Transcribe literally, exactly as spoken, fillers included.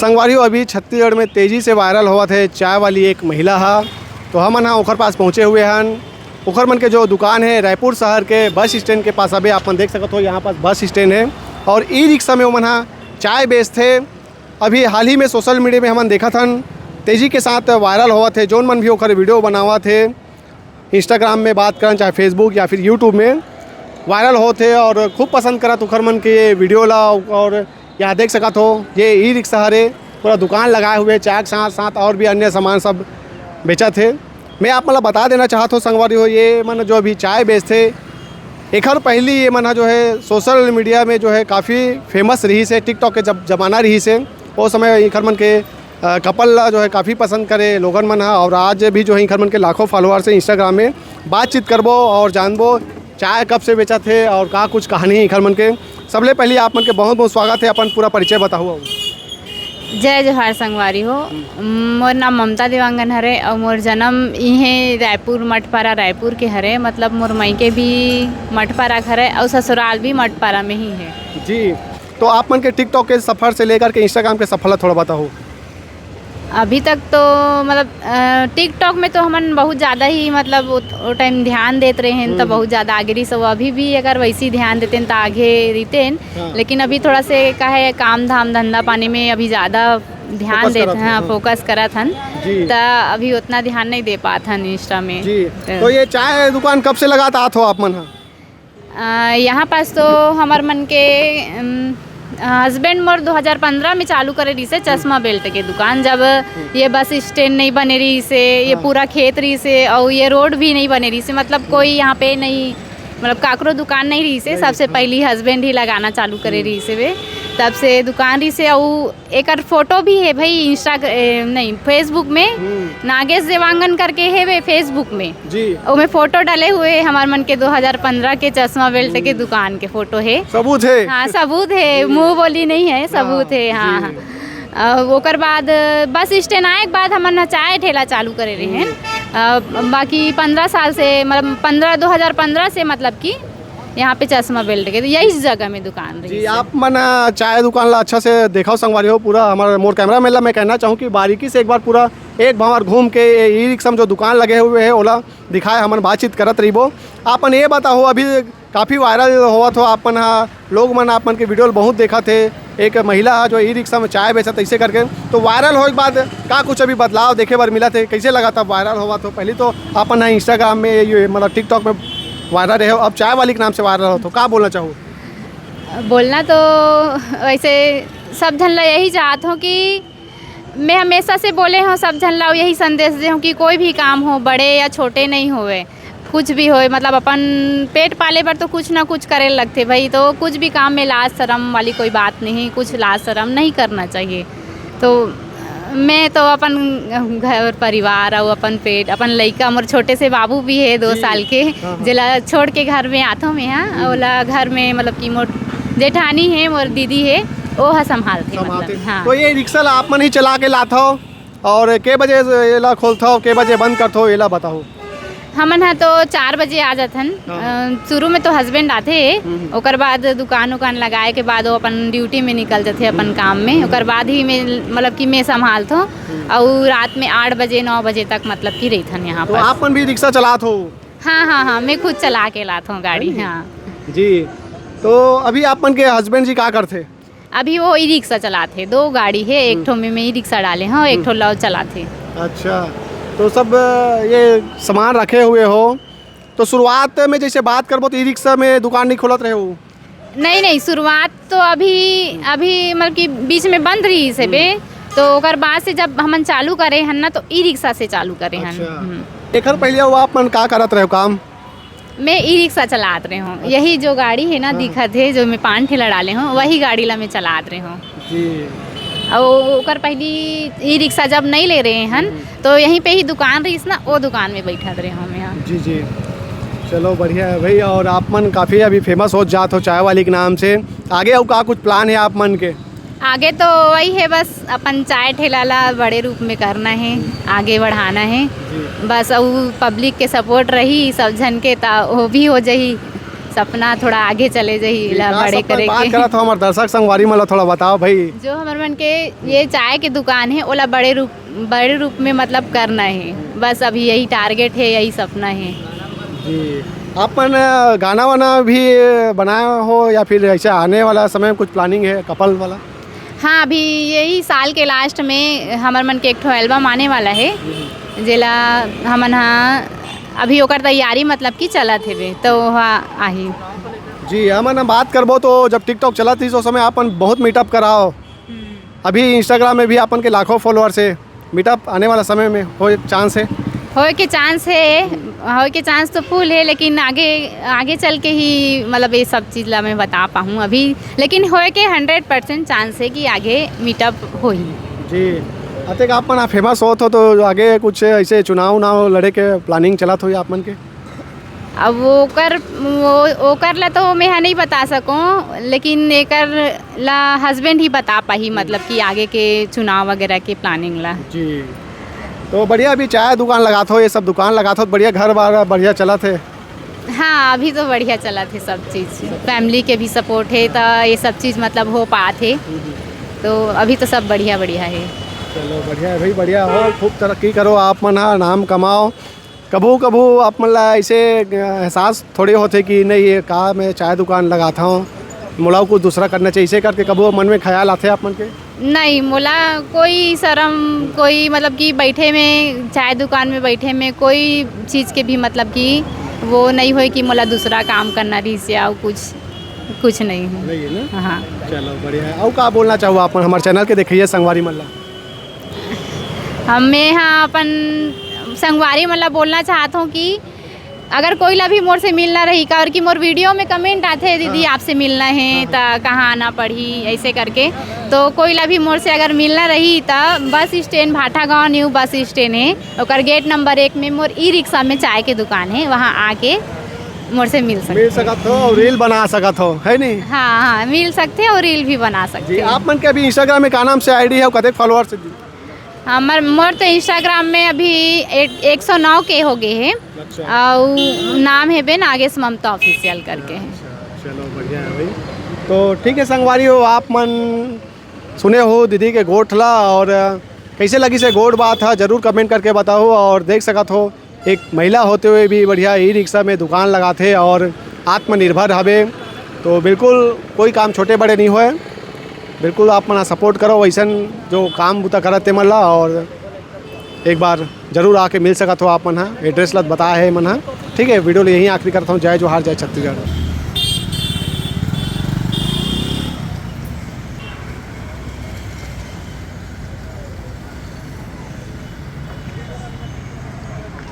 संगवारी हो, अभी छत्तीसगढ़ में तेजी से वायरल होवत हे चाय वाली एक महिला हा, तो हमन हा ओखर पास पहुँचे हुए हन। ओखर मन के जो दुकान हे रायपुर शहर के बस स्टैंड के पास, अभी आप मन देख सकत हो यहाँ पास बस स्टैंड हे और ई रिक्शा में ओमन हा चाय बेचथे। अभी हाल ही में सोशल मीडिया में हमन देखत हन, तेजी के साथ वायरल होवत हे, जोन मन भी ओखर वीडियो बनावत हे, Instagram में बात करन, चाहे Facebook या फिर YouTube में वायरल होत हे और खूब पसंद करत उखर मन के ये वीडियो ला। और यहाँ देख सकत हो, ये ई रिक्शा हरे, पूरा दुकान लगाए हुए, चाय के साथ साथ और भी अन्य सामान सब बेचत हे। मैं आप मन ला बता देना चाहत हो संगवारी हो, ये मन जो अभी चाय बेचथे, एखर पहली ये मन ह जो है सोशल मीडिया में जो है काफ़ी फेमस रहिस हे, TikTok के जब जमाना रहिस हे, वो समय एखर मन के अ, कपल ला जो है काफ़ी पसंद करे लोगन मन ह, और आज भी जो है इनकर मन के लाखों फॉलोअर्स हे Instagram में। बातचीत करबो और जानबो चाय कब से बेचत हे और का कुछ कहानी हे इनकर मन के। सबले पहले आप मन के बहुत बहुत स्वागत हे, अपन पूरा परिचय बताओ। जय जोहार संगवारी हो। मोर नाम ममता देवांगन हरे और मोर जन्म इहे रायपुर मठपारा रायपुर के हरे, मतलब मोर मायके भी मठपारा के हरे और ससुराल भी मठपारा में ही है। जी, तो आप मन के TikTok के सफर से लेकर के Instagram के सफर ला थोड़ा बताओ। अभी तक तो मतलब अ, TikTok में तो हमन बहुत ज़्यादा ही मतलब वो, वो टाइम ध्यान देत रहे हैं तो हम्म। बहुत ज़्यादा आगे रही। सब अभी भी अगर वैसे ही ध्यान देते हैं तो आगे रहते हैं। हाँ। लेकिन अभी थोड़ा से का है, काम धाम धंधा पानी में अभी ज़्यादा ध्यान फोकस देत करत हैं, हन, हाँ। फोकस करत हन। जी। त अभी उतना ध्यान नहीं दे पात हन इंस्टा में। जी। तो तो ये चाय दुकान कब से लगात आत हो आप मन ह? अ, यहाँ पास तो हमर मन के, अम, हस्बैंड मोर दो हज़ार पन्द्रह में चालू करे रहिसे चश्मा बेल्ट के दुकान, जब ये बस स्टैंड नहीं बने रहिसे, ये हाँ। पूरा खेत रहिसे और ये रोड भी नहीं बने रहिसे, मतलब कोई यहाँ पे नहीं, मतलब काकरो दुकान नहीं रहिसे। नहीं, सबसे हाँ। पहली हस्बैंड ही लगाना चालू करे हम्म। रहिसे वे, तब से दुकान रहिसे। और एकर फोटो भी है भाई इंस्टा, ए, नहीं, Facebook में हम्म। नागेश देवांगन करके है वे Facebook में। जी। ओमे फोटो डाले हुए हमार मन के दो हज़ार पन्द्रह के चश्मा बेल्ट के हम्म। दुकान के फोटो है। सबूत है। हाँ, सबूत है, जी। मुंह बोली नहीं है, सबूत हाँ, है, हाँ, जी। हाँ। अ, ओकर बाद बस स्टैंड आए के बाद हमन ह चाय ठेला चालू करे रहे हैं। हम्म। अ, बाकी पन्द्रह साल से, मतलब पन्द्रह, दो हज़ार पन्द्रह से, मतलब कि यहाँ पे चश्मा बेल्ट के, तो यही जगह में दुकान रही जी, से। आप मन, अ, चाय दुकान ला अच्छा से देखाओ संगवारी हो, पूरा हमारे मोर कैमरा मैन ला मैं कहना चाहूँ कि बारीकी से एक बार पूरा एक भंवर घूम के ये ई रिक्शा में जो दुकान लगे हुए है ओला दिखाए, हमन बातचीत करत रहिबो। आप मन ये बताओ, अभी काफ़ी वायरल होवत हो आप मन हा, लोग मन आप मन के वीडियो ल बहुत देखत हे, एक महिला हा जो ई रिक्शा में चाय बेचत ऐसे करके, तो वायरल होए के बाद का कुछ अभी बदलाव देखे बर मिलत हे, कैसे लगा था वायरल होवत हो? पहले तो आप मन हा Instagram में, ये मतलब TikTok में वायरल रहे हो, अब चाय वाली के नाम से वायरल हो, तो का बोलना चाहू? बोलना तो वैसे सब झन ला यही चाहत हूँ कि मैं हमेशा से बोले हूँ सब झन ला, यही संदेश दे हूँ कि कोई भी काम हो, बड़े या छोटे नहीं होवे, कुछ भी होए, मतलब अपन पेट पाले बर तो कुछ ना कुछ करे लगथे भाई। तो कुछ भी काम में लाज शरम वाली कोई बात नहीं, कुछ लाज शरम नहीं करना चाहिए। तो मैं तो अपन घर परिवार और अपन पेट, अपन लइका, मोर छोटे से बाबू भी है दो जी। साल के, हाँ, हाँ। जेला छोड़ के घर में आथो मैं, हाँ, हम्म। ओला घर में मतलब कि मोर जेठानी है, मोर दीदी है, वो ह संभालथे, संभालथे। मतलब, हाँ। तो ये रिक्शा ला आप मन ही चला के लाथो? और के बजे एला खोलथव, के बजे बंद करथव, एला बताओ। हमन ह तो चार बजे आ जाथन। हाँ। अ, शुरू में तो हस्बैंड आथे, हम्म। ओकर बाद दुकान उकान लगाए के बाद वो अपन ड्यूटी में निकल जाथे, अपन हम्म। काम में। ओकर बाद ही मैं, मतलब कि मैं संभालथो। हम्म। अउ रात में आठ बजे, नौ बजे तक, मतलब कि रहिथन यहाँ तो पर। आप मन भी रिक्शा चलात हो? हाँ, हाँ, हाँ, मैं खुद चला के लात हूँ गाड़ी, हाँ जी। हाँ। जी, तो अभी आप मन के हस्बैंड जी का करथे? अभी वो ई रिक्शा चलाथे, दो गाड़ी है, एक हम्म। ठो में मैं ई रिक्शा डाले हूँ, एक हम्म। ठो लव चलाथे। अच्छा, तो सब, अ, ये सामान रखे हुए हो, तो शुरुआत में जैसे बात करबो तो ई रिक्शा में दुकान नहीं खोलत रहे हो? नहीं, नहीं, शुरुआत तो अभी, अभी मतलब कि बीच में बंद रहिस हे बे, हम्म। तो ओकर बाद से जब हमन चालू करे हन ना, तो ई रिक्शा से चालू करे हन। अच्छा। हम्म। एखर पहले वो आप मन का करत रहे हो काम? मैं ई रिक्शा चलात रहे हूँ। अच्छा। यही जो गाड़ी है ना, हाँ। दिखत है, जो मैं पान ठेला डाले हूँ, वही गाड़ी ला मैं चलात रहे हूँ। जी। अउ ओकर पहली ई रिक्शा जब नहीं ले रहे हन, हम्म। तो यहीं पे ही दुकान रहिस ना, वो दुकान में बैठत रहे हूँ मैं। हाँ। जी, जी। चलो, बढ़िया है भाई। और आप मन काफ़ी अभी फेमस हो जात हो चाय वाली के नाम से। आगे अउ का कुछ प्लान है आप मन के? आगे तो वही है, बस अपन चाय ठेला ला बड़े रूप में करना है, आगे बढ़ाना है। जी। बस अउ पब्लिक के सपोर्ट रही सब झन के, त वो भी हो जाही। सपना थोड़ा आगे चले जाही, जी, एला का बड़े सपना करे बात के। करत हो, हमर दर्शक संगवारी मन ला थोड़ा बताओ भाई। जो हमर मन के ये चाय के दुकान है, ओला बड़े रूप, बड़े रूप में मतलब करना है, बस अभी यही टारगेट है, यही सपना है। जी, आप मन, अ, गाना वाना भी बनाए हो या फिर ऐसे आने वाला समय में कुछ प्लानिंग है कपल वाला? हाँ, अभी यही साल के लास्ट में हमर मन के एक ठो एल्बम आने वाला है, जेला हमन हा अभी ओकर तैयारी मतलब कि चलत हेबे, तो ओहा आही। जी, हमन बात करबो तो जब TikTok चलत रहिस, उस समय आपन बहुत मीटअप कराओ। अभी Instagram में भी आपन के लाखों फॉलोअर्स है, मीटअप आने वाला समय में होए के चांस है? होए के चांस है, होए के चांस तो फुल है, लेकिन आगे, आगे चल के ही मतलब ये सब चीज़ ला मैं बता पाहूँ अभी, लेकिन होए के हंड्रेड परसेंट चांस है कि आगे मीटअप होही। जी, अतेक आप मन फेमस होत हो तो आगे कुछ ऐसे चुनाव उनाव लड़े के प्लानिंग चलत होही आप मन के? अब ओकर, वो, ओकर ला तो मैं हा नहीं बता सकूँ, लेकिन एकर ला हस्बैंड ही बता पाही, मतलब कि आगे के चुनाव वगैरह के प्लानिंग ला। जी, तो बढ़िया, अभी चाय दुकान लगात हो, ये सब दुकान लगात हो, बढ़िया घर बार बढ़िया चलत है। हाँ, अभी तो बढ़िया चलत है सब चीज़, फैमिली के भी सपोर्ट है, तो ये सब चीज़ मतलब हो पात है, तो अभी तो सब बढ़िया बढ़िया है। चलो, बढ़िया है भाई, बढ़िया हो, खूब तरक्की करो आप मन हा, नाम कमाओ। कभू कभू आप मन ला ऐसे, अ, एहसास थोड़े होथे कि नहीं, ये का मैं चाय दुकान लगात हूँ, मोला कुछ दूसरा करना चाहिए, ऐसे करके कभू मन में ख्याल आथे आप मन के? नहीं, मोला कोई शर्म, कोई मतलब कि बैठे में, चाय दुकान में बैठे में कोई चीज़ के भी मतलब कि वो नहीं होए कि मोला दूसरा काम करना रहिस या कुछ, कुछ नहीं है। नहीं है ना? हाँ। चलो, बढ़िया है। और का बोलना चाहू आप मन हमारे चैनल के देखिए संगवारी मन ला? हम, मैं हाँ अपन संगवारी मन ला बोलना चाहत हूँ कि अगर कोई ला भी मोर से मिलना रही, काबर कि मोर वीडियो में कमेंट आथे, "दीदी, हाँ। आपसे मिलना है, हाँ, त कहाँ आना पड़ही?" ऐसे करके। तो कोई ला भी मोर से अगर मिलना रही, त bus stand, Bhatagaon new bus stand है, ओकर गेट नंबर एक में मोर ई रिक्शा में चाय के दुकान है, वहाँ आके मोर से मिल सकते मिल हैं। सकत हो और रील बना सकत हो, है नी? हाँ, हाँ, मिल सकते हैं और रील भी बना सकते जी, हैं। आप मन के अभी Instagram में का नाम से आईडी है और कतेक फॉलोअर्स है जी? हमर, मोर तो Instagram में अभी ए-, एक सौ नौ के हो गए हैं। अच्छा। और नाम है बे नागेश ममता ऑफिशियल करके है। अच्छा, चलो बढ़िया है भाई। तो ठीक है संगवारी हो, आप मन सुने हो दीदी के गोठ ला और कैसे लगिस हे गोठ बात हा, जरूर कमेंट करके बताओ। और देख सकत हो एक महिला होते हुए भी बढ़िया ई रिक्शा में दुकान लगाथे और आत्मनिर्भर हवे, तो बिल्कुल कोई काम छोटे बड़े नहीं होए। बिल्कुल आप मन सपोर्ट करो वैसन जो काम बुता करत ते मन ला, और एक बार जरूर आके मिल सकत हो आप मन हा। एड्रेस ला बताया है मन हा। ठीक है, वीडियो ला यहीं आखिरी करता हूँ। जय जोहार, जय छत्तीसगढ़।